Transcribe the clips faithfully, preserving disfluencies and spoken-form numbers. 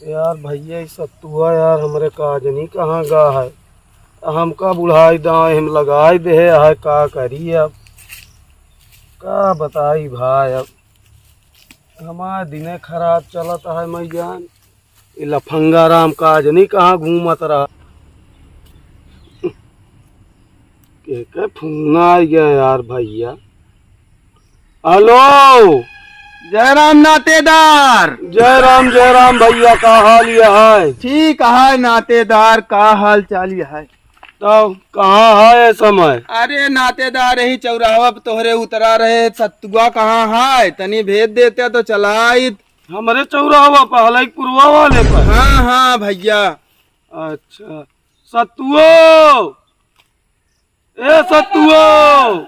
यार भइया, ई सत्तुआ यार हमरे का जनी कहाँ गा है। हमका बुढ़ाई दाएँ हम लगाई देहे है, का करी अब, का बताई भाई। अब हमार दिने खराब चलत है, मैं जान, ई लफंगा राम का जनी कहाँ घूमत रहा। के के फोन आ गया यार भइया। हेलो। जय राम नातेदार। जय राम, जय राम भइया, का हाल ये है? ठीक है नातेदार, का हाल चाल ये है? तब कहाँ है ये समय? अरे नातेदार, यही चौराहा पे तोहरे उतरा रहे, सत्तुआ कहाँ है? तनी भेज देते तो चलाइत। हमरे चौराहा पे, हलई पुरवा वाले पर? हाँ, हाँ भइया। अच्छा, सत्तुओ, ए सत्तुओ,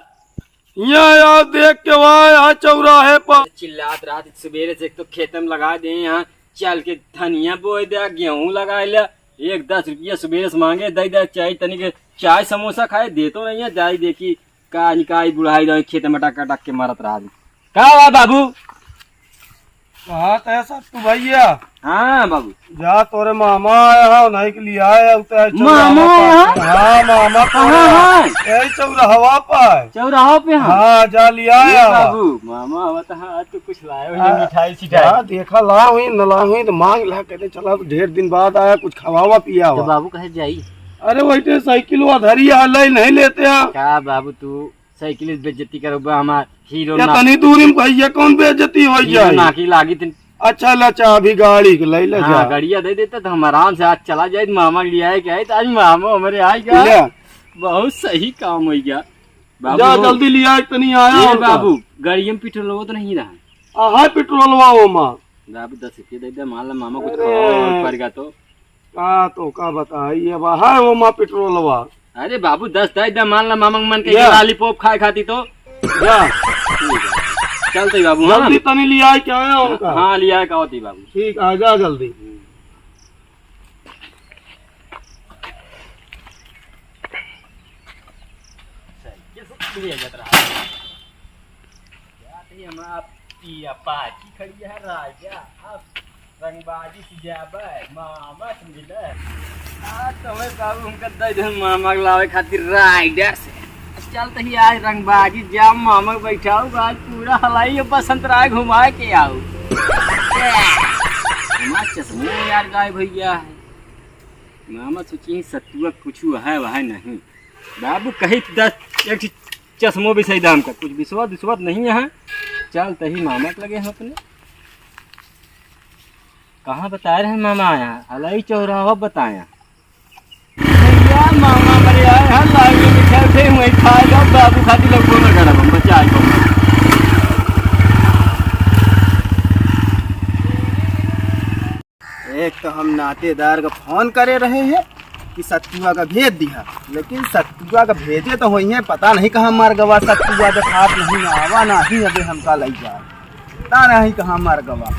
हियाँ आओ, देख के वाह, यहाँ चौराहे पर। चिल्लात रहत सुबेरे से, एक तो खेते में लगा दे, यहाँ चल के धनिया बोए दे, गेहूँ लगा ले, एक दस रुपया सुबेरे से माँगे, दे दे, चाय तनी के, चाय समोसा खाए, देतो नहीं है, जाई देखी का निकाई बुढ़ाई रही, खेते में टक टक के मारत रहत। का हुआ बाबू? कहाँ तय सत्तू भइया? हाँ बाबू। जा तोरे मामा आया है, उन्हीं के लिए आया है, उतर मामा चौराहा पर। आया है? हाँ, मामा कहाँ तोरे है? यही चौराहवा पर। चौराहा पे है? हाँ, जा लिया ये आया है। बाबू, मामा आवत है, आज तो कुछ लाए हुए हाँ, मिठाई सिठाई। जा देखा, ला हुई, न ला हुई, तो मांग ला, कहते चला, ढेर दिन बाद आया, कुछ खवावा पिया तो हुआ। बाबू कहे जाई? अरे, वही तो साइकिल हुआ धरी है, ले नहीं लेते हैं। का बाबू, तू साइकिल बेइज्जती करबा हमार हीरो या ना। तनी दूरी में भइया कौन बेइज्जती हो हीरो जाए? ना की लागी तन। अच्छा, ला चाबी गाड़ी के ले ले हाँ, जा। गाड़िया दे देता तो हम आराम से आज चला जाए, मामा के लिए आए के आए, तो आज मामा हमारे आएगा। ले। बहुत सही काम हो गया। बाबू जा हो। जल्दी लिया, तनी आया ये होता। बाबू, गाड़िया में पेट्रोल हो तो नहीं रहा? आ, है पेट्रोलवा वो माँ। बाबू दस रुपये दे दे, मान ला मामा कुछ अरे। खावा और पड़ गया तो। का तो का बताई, अब है वो माँ पेट्रोलवा। अरे बाबू, दस दे दे, मान ला मामा के मन के या। लॉलीपॉप खाए खाती तो। या। ठीक है। चलते ही बाबू, हाँ। जल्दी तनी लिया के आया उनका। हाँ, लिया के आवती बाबू। ठीक, आ जा जल्दी। साइकिल से ले जात रहा। जात ही हमार पिया पाची खड़ी है राजा, अब रंगबाजी से जाबे, मामा से मिले। आज तो हमें बाबू हमका दे दे मामा के लावे खातिर राइडर से। चल तो ही आज रंगबाजी जाम मामा के बैठाऊ, आज पूरा हलाई बसंत राय घुमा के आऊ। हमार चश्मा यार गायब हो गया है। मामा सोची सत्तुआ कुछ है वह नहीं। बाबू कही दस एक ठे चश्मो भी सही दाम का, कुछ विश्वास विश्वास नहीं है। चल तही मामा के लगे हम अपने। कहाँ बताए रहे मामा आया, हलाई चौराहा बताया। भैया मामा मरे आए हैं, लाइन में बिठा थे, वहीं खा जाओ, बाबू खातिर लोग बोल रहा हम बचा आए। एक तो हम नातेदार का फोन करे रहे हैं कि सत्तुआ का भेज दिया, लेकिन सत्तुआ का भेजे तो होई है, पता नहीं कहाँ मर गवा सत्तुआ, देखात नहीं आवा नहीं, अबे हमका लई जा, पता नहीं कहाँ मर गवा।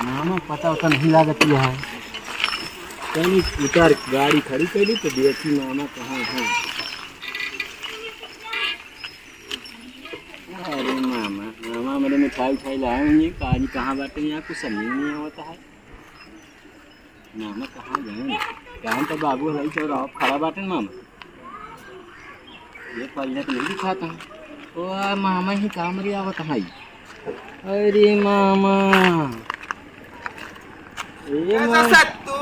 मामा पता उता नहीं लागत है। तनी उतार गाड़ी खड़ी कैली तो देखी मामा कहाँ है। अरे मामा, मामा मेरे मिठाई उठाई लाए होंगे, कहाँ जी कहाँ बाटे, यहाँ कुछ समझ नहीं आवता है। मामा कहाँ गए? कहाँ तो बाबू हलाई चौराहा खड़ा बाटे मामा। ये पहिले तो नहीं दिखाता है। ओ आ, मामा ही काम रे आवत है। अरे मामा। ए कैसा मामा। सत्तू?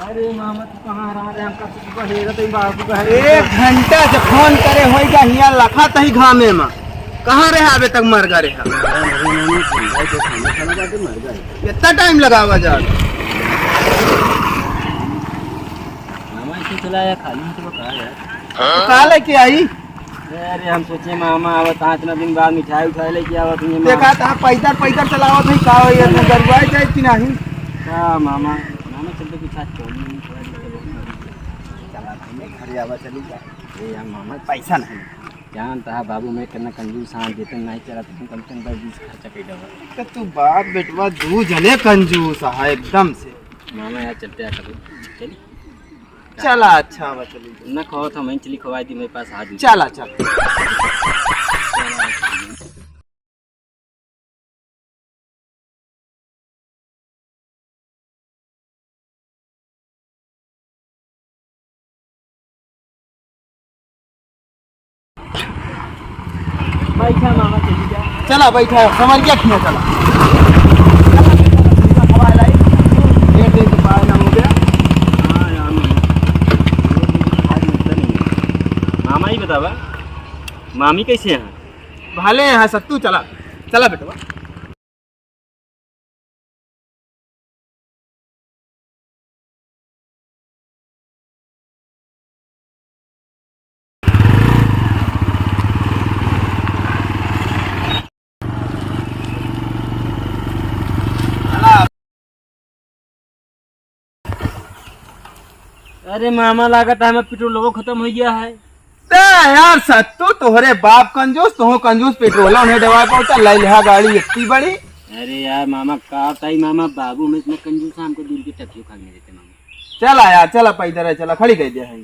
अरे मामा, तू कहाँ रहा रे? हमका तो सुबह हेरत ही बाबू का है। एक घंटा से फोन करे होई का हिया लखा तही घामे मा। कहाँ रहे अबे तक मर गा रहे? अरे मामा, भाई के खाना खाना बाटे मर गए। कितना टाइम लगावा जा? मामा इसे चला या खाली ही तो बता यार। का लेके आई? अरे, हम सोचे मामा आवत हैं, इतना दिन बाद मिठाई उठाई लेके आवत हैं, मामा। देखा था, पैदल, पैदल चलावत है, का होई, इतना गरुआ जाए कि नहीं? का मामा, मामा चलते कुछ आज चौमिन थोड़ा देर के बाद चला, घरे आवा, चली जा। ए यार, मामा, पैसा नहीं। जानता है बाबू, मैं कितना कंजूस हाँ, देते नहीं चला, तुम कम से कम दस बीस खर्चा कर दो। तो तू बाप बेटवा दू जने कंजूस है एकदम से। मामा यार चलते हैं कभी। चली। चला, अच्छा बा, चली। ना खाओ था, मैं चली खवाई दी, मेरे पास हाथ नहीं। चला, चला। बैठा मामा, चली जा। चला, बैठा, समझ गया, खिया, चला। ये देख, पाए ना हो गया। हाँ यार, मामा। मामा ही बतावा, मामी कैसे हैं? भले हैं सत्तू, चला, चला बेटवा। अरे मामा, लागत है हमार पेट्रोलवो खतम होइ गया है। ते यार सत्तू, तोहरे बाप कंजूस, तोहो कंजूस, पेट्रोल उन्हें डबाए पाउता, लै लिहा गाड़ी इतनी बड़ी। अरे यार मामा, का बताई मामा, बाबू में इतना कंजूस है, हमको दूर के टकियो खाने देते मामा। चला यार, चला पैदल है, चला, खड़ी कर दिया है।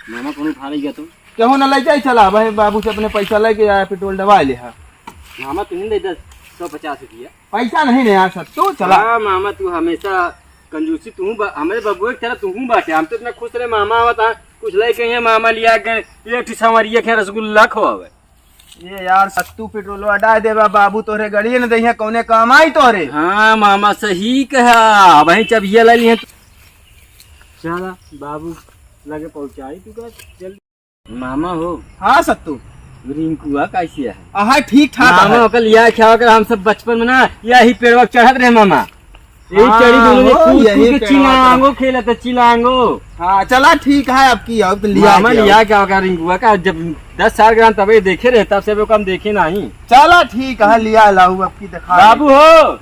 मामा कौन उठा लइ गया तो? केहू ना लै जाए, चला भाई, बाबू से अपने पैसा लेके आया, पेट्रोल डबाए लिहा। मामा तुम दे दस, सौ पचास रुपया। पैसा नहीं ना यार सत्तू, चला। हाँ मामा, तू हमेशा कंजूसी, तू बा-, हमरे बबुआ की तरह तू बाटे। हम तो इतना खुश रहे, मामा आवत है, कुछ लेके आए, मामा लिया गए, एक ठो सांवरिया के रसगुल्ला खवावे। ये यार सत्तू, पेट्रोलवा डाल देबा, बाबू तोहरे गड़िए न दइहे, कौने काम आई तोहरे? हाँ मामा, सही कहा, वहीं चबिया ले लिहे। चला बाबू लगे पहुँचाई तू का जल्दी। मामा हो। हाँ सत्तू। रिंकुआ कैसी है? आहा, ठीक ठाक मामा है। ओकर लिया क्या ओकर, हम सब बचपन में ना यही पेड़वा चढ़त रहे मामा। यही हाँ, चढ़ी दोनों ने हो, कूद यही कूद के पेड़वा चिलांगो चढ़त। खेलत है, चिलांगो। हाँ, चला ठीक है, अब की अब लिया मामा के लिया आओ। क्या ओकर रिंकुआ का, जब दस साल के रहन तबे देखे रहे, तब से ओकर हम देखे नहीं। चला ठीक है, लिया लाऊ अब की दिखा। बाबू हो,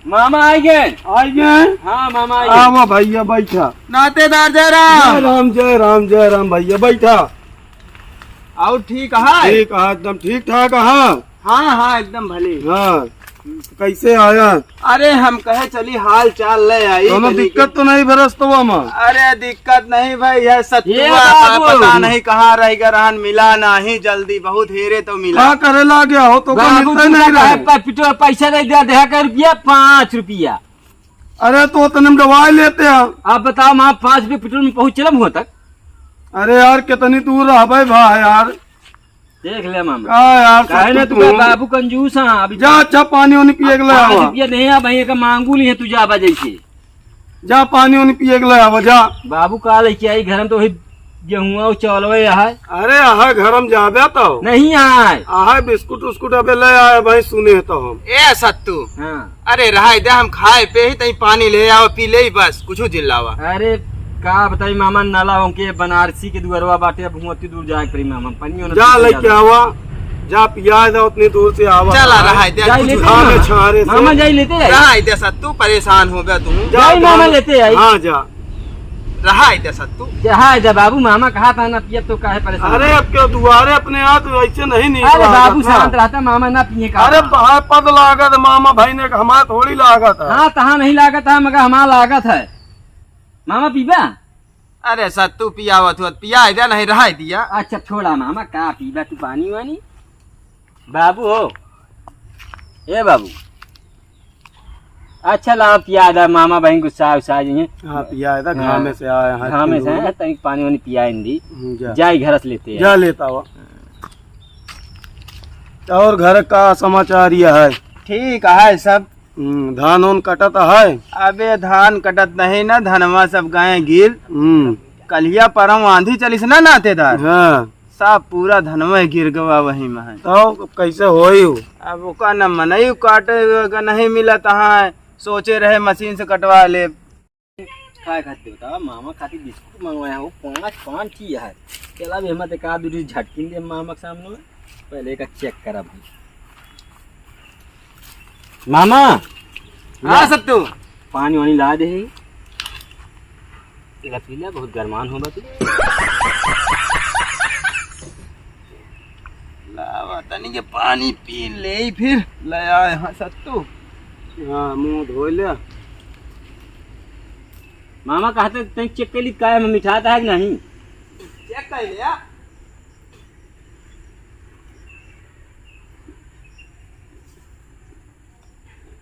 मामा आ गए। आ गए? हाँ, मामा आ गए। आवा भैया, बैठा। नातेदार जय राम। जय राम, जय राम, जय राम भैया, बैठा। और ठीक है? ठीक है, एकदम ठीक ठाक है। हाँ, हाँ, एकदम भले। हाँ, कैसे आया? अरे, हम कहे चली हाल चाल ले आई कौनो तनी के। दिक्कत तो नहीं बे रस्तवा में? अरे, दिक्कत नहीं भाई, यह ये सत्तुआ का बाबू। पता नहीं कहाँ रह गया रहन, मिला नहीं जल्दी, बहुत हेरे तो मिला। का करे ला गया हो तो का बाबू मिलते तुमका नहीं काहे रहे? प-, पेट्रोल पैसा नहीं दिया, देहा का रुपया, पाँच रुपया। अरे तो तने हम दवाई लेते हैं। आप बताओ, माँ, पाँच रुपये पेट्रोल में पहुँच चलम हुआ तक? अरे यार, कितनी दूर रहबे भा यार। देख ले मामा। का यार, काहे ना सत्तू तू तू? बाबू कंजूस हाँ, अभी जा, अच्छा पानी वानी पिए के ले पाँच आवा। रुपया नहीं है भाई, एक मांगू ली है, तू जा बा जैसे। जा पानी वानी पिए के ले आवा, जा। बाबू का लेके आई घर में तो वही गेहुआ और चावल वही है। अरे आहा घर में जाबे तो। नहीं आए। आहा बिस्कुट उस्कुट अबे ले आए भाई, सुने तो हम। ए सत्तू। हाँ। अरे रहाई दे, हम खाए पे ही तई पानी ले आओ, पी ले बस, कुछ जिल्लावा। अरे का बताई मामा, नला उनके बनारसी के दुअरवा बाटे, अब हुआ दूर जाए पड़ी मामा, पानी होना जा तो लेके ज्यादा। आवा, जा पिया दे, उतनी दूर से आवा। चला रहाई दे, जाई कुछ लेते खा हैं ले मामा। छारे से। मामा जाई लेते आई। रहाई दे सत्तू, परेशान हो गया तू। जा जाई मामा जा। लेते आई। हाँ जा। रहा है जा सत्तू। रहा है जा बाबू, मामा कहा था ना पियब तो काहे परेशान? अरे अब क्यों दुआरे अपने आप ऐसे नहीं निकला अरे बाबू था। शांत रहता, मामा ना पिए का अरे था। बाहर पद लागत मामा भाई ने, हमारा थोड़ी लागत है। हाँ, तहाँ नहीं लागत है, मगर हमारा लागत है। मामा पीबा? अरे सत्तू पियावत हुआ, पिया है जा, नहीं रहा है दिया। अच्छा छोड़ा मामा, का पीबा तू पानी वानी? बाबू हो, ए बाबू, अच्छा लाओ पिया दा, मामा बहन गुस्सा उस्सा जी हैं। हाँ, पिया दा, हाँ। घामे से आए हैं, घामे से आए हैं, तनिक पानी वानी पिया इन दी। हम्म, जा। जाई घर से लेते हैं। जा लेता हुआ। और घर का समाचार यह है? ठीक है सब। हम्म, धान उन कटत है? अबे धान कटत नहीं ना, धनवा सब गए गिर। हम्म। कलिया परम आंधी चलिस ना नातेदार। हाँ। सब पूरा धनवे गिर गवा वही में है। तो कैसे होई हो? अब ओका न मनई काटे का नहीं मिलत है, सोचे रहे मशीन से कटवा ले। खाए खातिर बतावा, मामा खातिर बिस्कुट मंगवाया हो, पाँच, पाँच चीज है। चला भी हम एक आध दू झटकिन दे मामा के सामने में, पहले एका चेक करब हम। मामा, हाँ ला। सत्तू। पानी वानी ला दे। ला पी ले, बहुत गरमान हो बा तू। लावा तनी के पानी पी ले, फिर ले आए हाँ सत्तू। हाँ, मुंह धो ले। मामा कहते तैं चेक कर ली, काय में मिठात है कि नहीं? चेक कर लिया।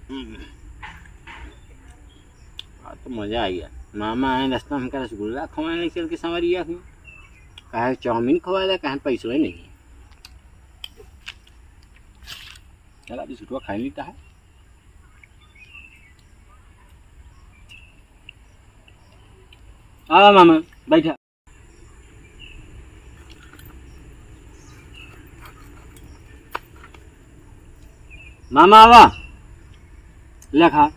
हम्म। आज तो मजा आ गया। मामा आए रास्ता में हमका रसगुल्ला खवाए नहीं चल के संवरिया हुई। कहे चाउमीन खवाए ला, कहे पैसो ही नहीं। चला बिस्कुटवा खाई लेता है। आवा मामा, बैठा। मामा आवा, ले खा।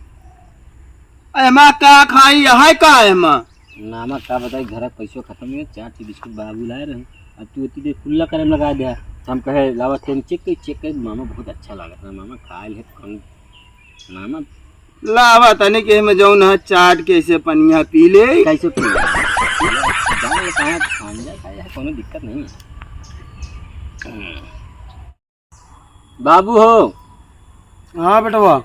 एमा का खाई, है का एमा? मामा का बताई, घर का पैसो खत्म है, चार ठे बिस्कुट बाबू लाए रहे। अब तू इतनी देर कुल्ला करे में लगा दिया, तो हम कहे लावा चेक, चेक कर, चेक कर। मामा बहुत अच्छा लागत ना, मामा खाए ले कौन मामा। लावा तनी के में जौन है चाट के इसे पनिया पी ले। कैसे पी ले? जान ले कहाँ खान जा, खाए है, कोनो दिक्कत नहीं है। बाबू हो। हाँ बेटवा।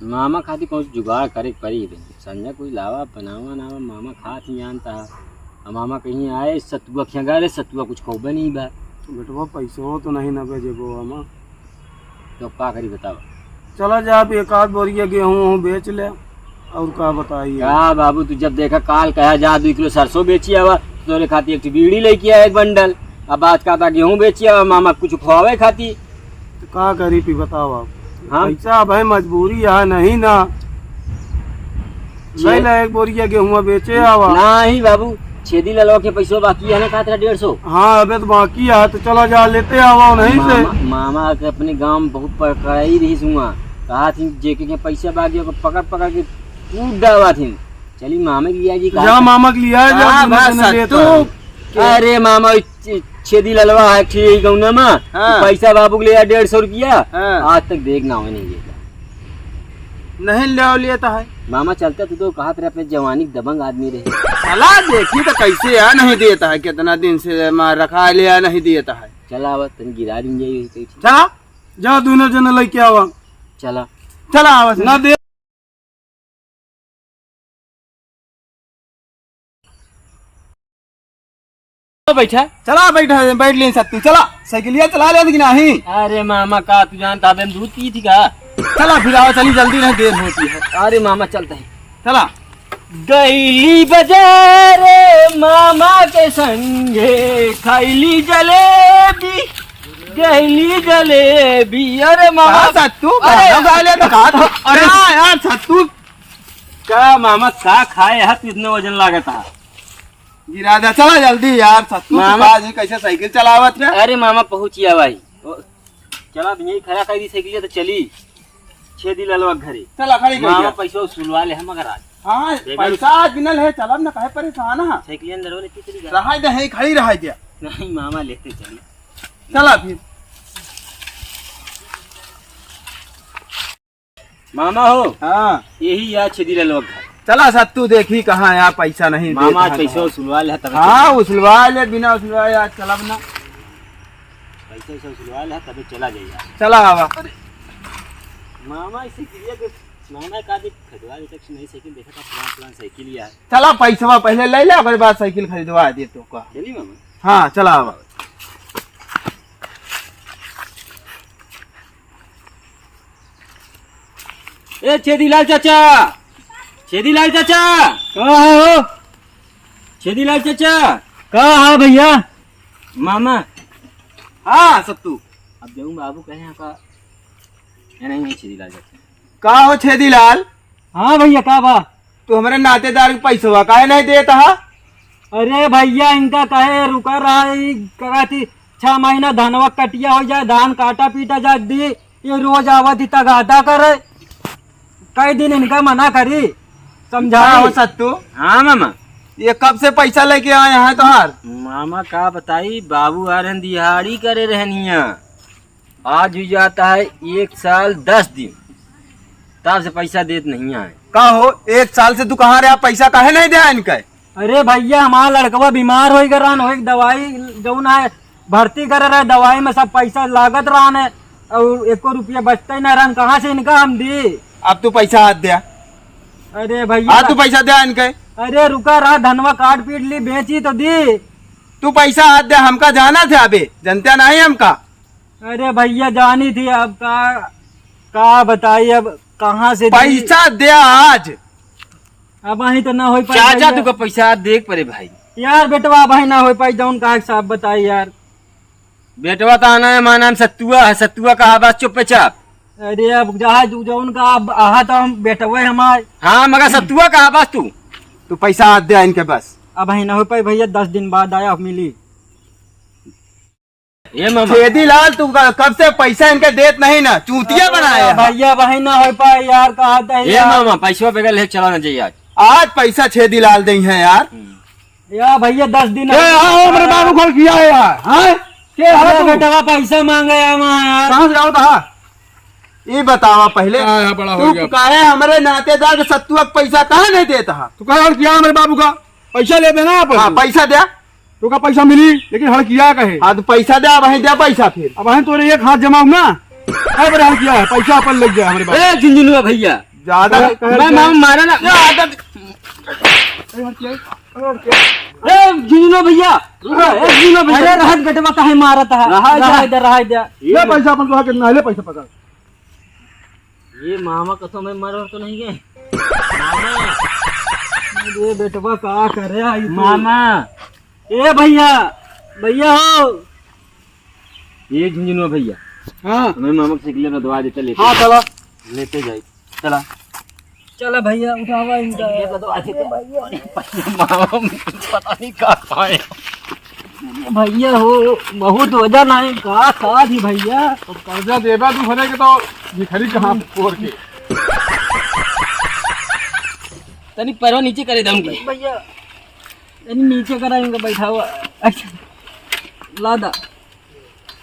मामा खातिर कुछ जुगाड़ करे के पड़ी बे। संझा कुछ लावा, बनावा, नावा, मामा खात ही जानता है। अब मामा कहीं आए, सतुआ खिया रे, सतुआ कुछ खौबे नहीं बा। बेटवा, पैसो तो नहीं ना बे जेबो में। तो का करी बतावा? चला जा, अब एक आध बोरिया गेहूँ वहूँ बेच ले, और का बताई। का बाबू, तू जब देखा काल कहा जा दो किलो सरसों बेची आवा, तोरे खातिर एक ठो बीड़ी लेके आया एक बंडल। अब आज का था गेहूँ बेची आवा, मामा कुछ खुआवे खाती। तो का करी पी बतावा? हाँ। पैसा अब है, मजबूरी है, नहीं ना। छे- ले ले, एक बोरिया गेहुआ बेचे आवा। नहीं बाबू, छेदी ललवा के पैसो बाकी है ना, का तेरा डेढ़ सौ? हाँ, अबे तो बाकी है, तो चला जा, लेते आवा नहीं से। मामा, मामा के अपने गाँव में बहुत पकड़ाई रही सुआ, कहा थी जेके के पैसा बाकी, ओके पकड़ पकड़ के कूद डावा थी। चली मामा के लिया जी, तो कहा जा था? मामा के लिया जा, हाँ, दोनों बस जने लेता तू है। अरे मामा, छ-, छेदी ललवा है, ठीक है ना माँ? हाँ। पैसा बाबू के ले आ डेढ़ सौ रुपया। हाँ। आज तक देख ना होने ये। नहीं ले लेता है। मामा चलता तू तो कहा तेरे अपने जवानी के दबंग आदमी रहे। चला देखी तो कैसे है, नहीं देता है, कितना दिन से मार रखा है, ले आ, नहीं देता है। चला आवा, तन गिरा दिन जाई कहीं। चला, जा दोनों जने लेके आवा। चला। चला आवा, ना दे। तो बैठा। चला बैठा, बैठ लें सत्तू, चला। साइकिलिया चला ले कि नहीं? अरे मामा, का तू जानता, अबे हम दूध पी थी का? चला फिर आओ, चली जल्दी, नहीं देर होती है। अरे मामा, चलते हैं। चला। गईली बजारे मामा के संगे, खाईली जलेबी, गईली जलेबी। अरे मामा। का सत्तू, अरे। गाना गा ले तो का? अरे। का यार सत्तू? का मामा, का खाए है, तू इतना वजन लागत है? गिरा दे, चला जल्दी यार, सत्तू मामा। तू आज ही कैसे साइकिल चलावत है? अरे मामा, पहुँचिया भाई। ओ, चला, अब यहीं खड़ा कर दी साइकिल, तो चली छेदी ललवा के घरे। चला, खड़ी कर मामा, दिया। पैसा वसूलवा ले हम अगर आज। हाँ, बेगर पैसा आज गिनल है, चलब ना, काहे परेशान है? साइकिल अंदर वाले की चली जा। रहाई दे, यहीं खड़ी रहाई दे। नहीं मामा, लेते चली। चला फिर। मामा हो। हाँ। यही यार छेदी ललवा घर। चला सत्तू, देखी कहाँ यार पैसा नहीं मामा, देता है पैसा कहाँ। उछलवा ले तब हाँ, चला। उछलवा ले, बिना उछलवाए यार चलब ना। पैसा वैसा उछलवा ले तबे चला जाए यार। चला आवा। अरे, मामा इसे गिरिया के मामा का देख खरीदवा दे तक नहीं साइकिल देखा था, पुरान पुरान साइकिल यार। चला पैसवा पहले ले ले, ओकरे बाद साइकिल खरीदवा दे तो का। चली मामा। हाँ, चला आवा। ए छेदीलाल चाचा, छेदीलाल चाचा। का है हो? छेदीलाल चाचा। का है भैया? मामा। हाँ सत्तू। अब जाऊँ बाबू कहे यहाँ का, ये नहीं है छेदीलाल चाचा। का हो छेदीलाल? हाँ भैया, का बा? तू हमरे नातेदार के पैसवा काहे नहीं देत हा? अरे भैया, इनका कहे रुका रहा, ई कहा थी छह महीना धनवा कटिया हो जाए, धान काटा पीटा जाए दी, ये रोज आवत ही तगादा करे। कई दिन इनका मना करी, समझाई। का हो सत्तू? हाँ मामा। ये कब से पैसा लेके आए हैं तोहार? मामा का बताई, बाबू आ रहन दिहाड़ी करे रहनिया। आज हुई जाता है एक साल दस दिन, तब से पैसा देत नहीं आए। का हो, एक साल से तू कहाँ रहा, पैसा काहे नहीं दिया इनका? अरे भैया, हमारा लड़कवा बीमार होई गए रहन, वही दवाई जौन है भर्ती करे रहे, दवाई में सब पैसा लागत रहन है, और एको रुपया बचते ही ना रहन, कहाँ से इनका हम दी? अब तू पैसा हाथ दिया। अरे भैया। हाँ, तू पैसा दे इनके। अरे रुका रहा, धनवा काट पीट ली, बेची तो दी। तू पैसा हाथ दे, हमका जाना था अबे, जनता नहीं हमका। अरे भैया, जानी थी अब का, का बताई, अब कहाँ से दी? पैसा दे आज। अब अहीं तो ना होई पाई चाचा, भैया। तुका पैसा देख परे भाई। यार बेटवा, अब अहीं ना होई पाई, जौन कहा साफ बताई यार। बेटवा तो आना है, हमारा नाम सत्तुआ है, सत्तुआ कहा बस चुप पे चाप। अरे अब जहाँ जौन का अब आहा तो हम बेटवा है हमार। हाँ, मगर सत्तुआ कहा बस तू। तू पैसा हाथ दे इनके बस। अब अहीं ना होई पाई भैया, दस दिन बाद आया मिली। ये मामा। छेदी लाल, तू क-, कब से पैसा इनके देत नहीं ना, चूतिया अरे बनाया है। भैया, वही ना हो पाए यार, कहा था ये यार। मामा, पैसवा बगैर लेके चला ना जाइए आज। आज पैसा छेदी लाल दे हैं यार। हम्म। या भैया, दस दिन के हो। हाँ, हमरे बाबू घर किया है यार, हाँ? के हो अरे तू? बेटवा, पैसा मांगे है वहाँ यार। कहाँ से आओ था? ये बतावा पहले, हाँ, हाँ, बड़ा हो तू गया। काहे हमरे नातेदार के सत्तुआ के पैसा काहे नहीं देता है? तू कहे और किया हमरे बाबू का? पैसा ले देना आप। हाँ, पैसा दे। तो का पैसा मिली, लेकिन हड़किया कहे। हाँ, तो पैसा दे, अब वहीं दे पैसा फिर। अब वहीं तोरे एक हाथ जमा हुआ। है बड़े हड़किया है, पैसा अपन लग गया हमरे पास। ए, झुनझुनुआ भैया। ज्यादा कहे, कहे, मैं कहे। मामा मारा ना। ज्यादा। ए, हड़किया, हड़किया। ए, झुनझुनुआ भैया। ए, झुनझुनुआ भैया। अरे, रहत बेटवा काहे मारत है? रहा जा। रहा दे, रहा दे। ले पैसा अपन को, कितना है, ले पैसा पकड़। ये मामा कसम है, मर तो नहीं गए? मामा। ये बेटवा का करे आई तू? मामा। ए भैया, भैया हो। ये झुनझुनुआ भैया। हाँ। हमें मामा के सिकले रदवा देते लेते। हाँ, चला। लेते जाए। चला। चला भैया, उठावा इनका। ये रदवा देते। भैया। मामा, पता नहीं का खाए। भैया हो, बहुत वजन है, का, का दी भैया? तो कर्जा देबा तू भरे के तो भिखारी के हाथ फोड़ के। तनी पैरवा नीचे करे दम के। भैया, तनी नीचे करा इनका बैठावा। अच्छा, लादा।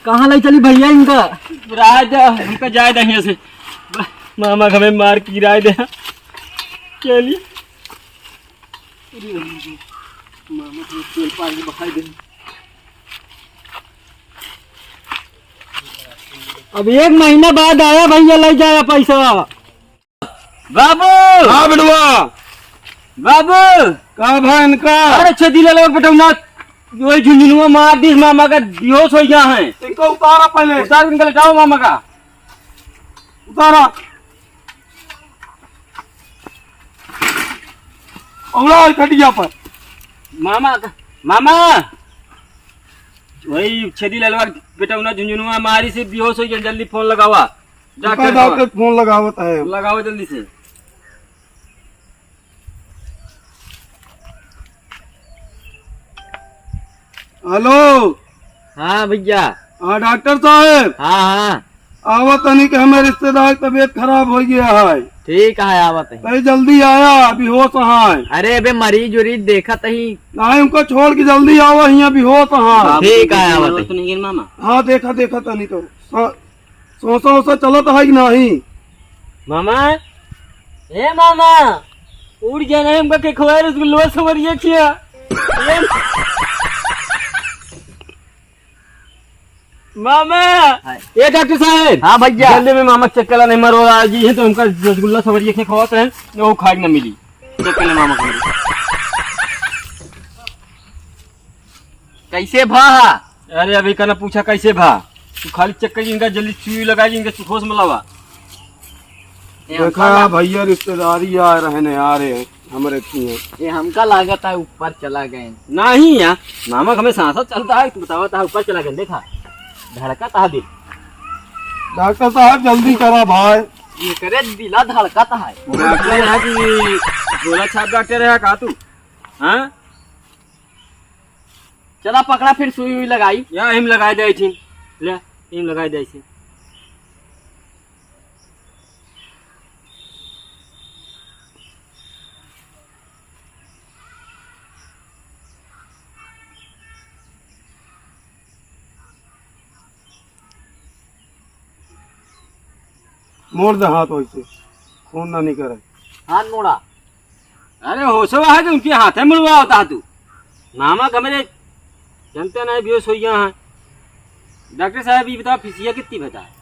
कहाँ लाई चली भैया इनका? राय दे, हमका जाए दे यहाँ से। मामा हमें मार की राय दे। चली। अरे, मामा तो तेल पार के बखाई दे। अब एक महीना बाद आया भैया, ले जाया पैसा। बाबू! हाँ बेटवा। बाबू! का भा इनका? अरे छेदी लाल बेटवा ना, वही झुनझुनुआ मार दिस मामा का, बेहोश हो गया है। इनका उतारा पहले। उतार इनका, लेटाओ मामा का। उतारा। औड़ा खटिया पर। मामा का, मामा, वही छेदी लालवा बेटवा ना झुनझुनुआ मारी से बेहोश हो गया, जल्दी फोन लगावा। डॉक्टर डॉक्टर फोन लगावत है। लगावा जल्दी से। हेलो। हाँ भैया। हाँ डॉक्टर साहब। हाँ, हाँ। आवा तनी के हमें रिश्तेदार की तबीयत खराब हो गया है। ठीक है, आवा तनी। अरे जल्दी आया, बेहोश है। अरे अबे मरीज उरीज देखा तही। नहीं, उनको छोड़ के जल्दी आवा, यहाँ बेहोश है। ठीक है, आवा तनी। तो नहीं गिर मामा। हाँ, देखा, देखा तनी तो। हाँ। सोसा ओसा चलत है कि नहीं? मामा, ए मामा, उड़ गया नहीं हमका के खोए रसगुल्ला सवरिया खिया। ए मामा, हाय। ए डॉक्टर साहब। हाँ भैया। जल्दी में मामा चेक करा नहीं मरो आज ये तो हमका रसगुल्ला सवरिया खिया खवाते हैं, वो खाए ना मिली। चेक कर ले मामा को मेरे। कैसे भा? अरे अभी का ना पूछा कैसे भा, तू खाली चेक कर इनका जल्दी सुई लगा इनका सुखोस में लावा। देखा भैया रिश्तेदारी आ रहे हैं आ रहे हैं हमारे किए। ये हमका लागत है ऊपर चला गए। नहीं यार, मामा हमें सांसा चलता है, तू बतावा था ऊपर चला गए, देखा धड़का था दिल। डॉक्टर साहब जल्दी करा भाई। ये करे दिला धड़का था है। डॉक्टर है कि गोला छाप डॉक्टर है का तू? हाँ? चला पकड़ा फिर सुई उई लगाई। या हिम लगाई दे थी। ले, हिम लगाई दे थी। मोड़ दे हाथ वैसे, खून ना निकले। हाथ मोड़ा। अरे होशवा है तो उनके हाथे मुड़वा होता तू। मामा का मेरे जनते नहीं बेहोश हो गया है। डॉक्टर साहब, ये बताओ फीसिया कितनी बता है?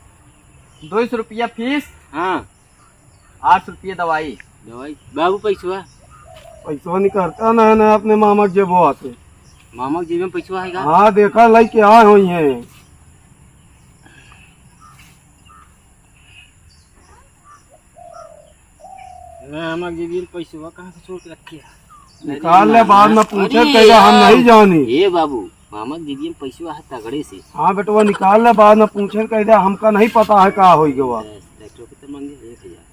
दो सौ रुपया फीस। हाँ। आठ सौ रुपया दवाई। दवाई, बाबू, पैसवा। पैसवा निकलता ना है ना अपने मामा के जेबवा से। मामा के जेब में पैसवा है का? हाँ, देखा, लइके आए होइहैं। मामा के जेब में पैसवा कहाँ से छोड़ के रखे है? निकाल ले, बाद में पूछे, अरे कहिया हम यार। नहीं जानी। ए बाबू, मामा के जेब में पैसवा है तगड़े से। हाँ बेटवा, निकाल ले, बाद में पूछे, कहिया हमका नहीं पता है का होई गवा। बस, डॉक्टर को तो मांगे एक हजार।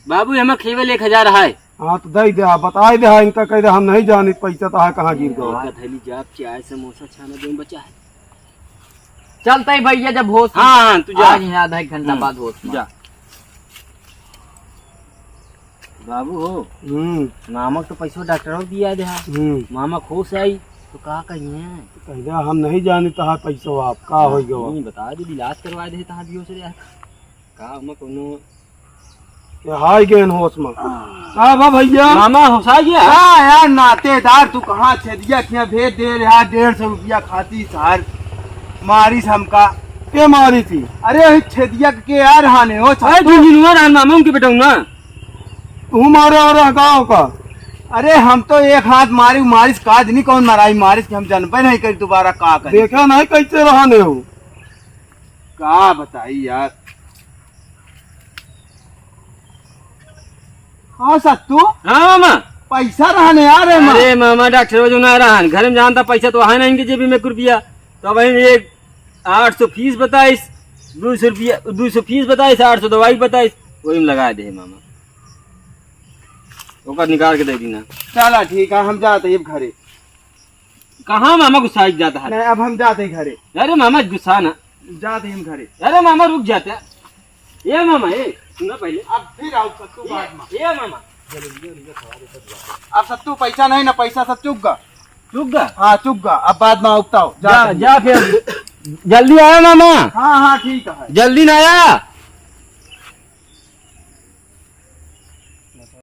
बाबू, एमा केवल एक हजार है। हाँ, तो दे दे, बताई दे, इनका कह दे, हम नहीं जानी पैसा तो है कहाँ गिर गवा। इनका थैली जाप, चाय, समोसा, छाना, जो बचा है। चलते ही भैया, जब होश में हाँ, हाँ, तू जा। आज यहाँ आधा एक घंटा हम्म, बाद होश में। जा। बाबू हो, हम्म। मामा के तो पैसा डॉक्टर दिया दे। हम्म। मामा खुश आई, तो का कहिए? कह दे, हम नहीं जानी तहार पैसा आप, का हाँ, हो गवा। नहीं, बता दे, इलाज करवा दे, तहाँ दियो से यार। का हम कोनो के हाय गेन होश में। का बा भैया? मामा होश आ गया? हाँ यार, नातेदार, तू कहाँ छेदिया किया भेज दे रहा डेढ़ सौ रुपया खाती सार मारिस हमका। के मारी थी? अरे, वही छेदिया के यार हाने हो, अरे, छत्तू। तू जिनुआ रहन मामा, उनके बेटा हूँ ना। तू मारे और रह गाँव का? अरे, हम तो एक हाथ मारी, मारिस काज नहीं, कौन मराई मारिस कि हम जनबे नहीं करी दोबारा का करी। देखा नहीं कैसे रहने हो? का बताई यार। हाँ सत्तू। हाँ मामा। पैसा रहने यार है माँ। अरे मामा, डॉक्टर जो ना रहन, घर में जानता पैसा तो है ना इनके जेबी में एक रुपया। तो वही एक आठ सौ फीस बताइस, दो सौ रुपया, दो सौ फीस बताइस, आठ सौ दवाई बताइस, वही में लगा दे मामा। ओकर निकाल के दे दीना। चला ठीक है, हम जाते हैं अब घरे। कहाँ मामा गुस्सा जाता है? नहीं, अब हम जाते हैं घरे। अरे मामा गुस्सा ना। जाते हैं हम घरे। अरे मामा रुक जाते। ए मामा, ए, सुनो पहले। अब फिर आओ सत्तू ए, बाद में। ए मामा। अब सत्तू पैसा नहीं ना, पैसा सब चुक गा। चुक गा? हाँ, चुक गा। अब बाद में उगता हो। जा, जा फिर। जल्दी आया मामा। हाँ, हाँ, ठीक है। जल्दी ना आया।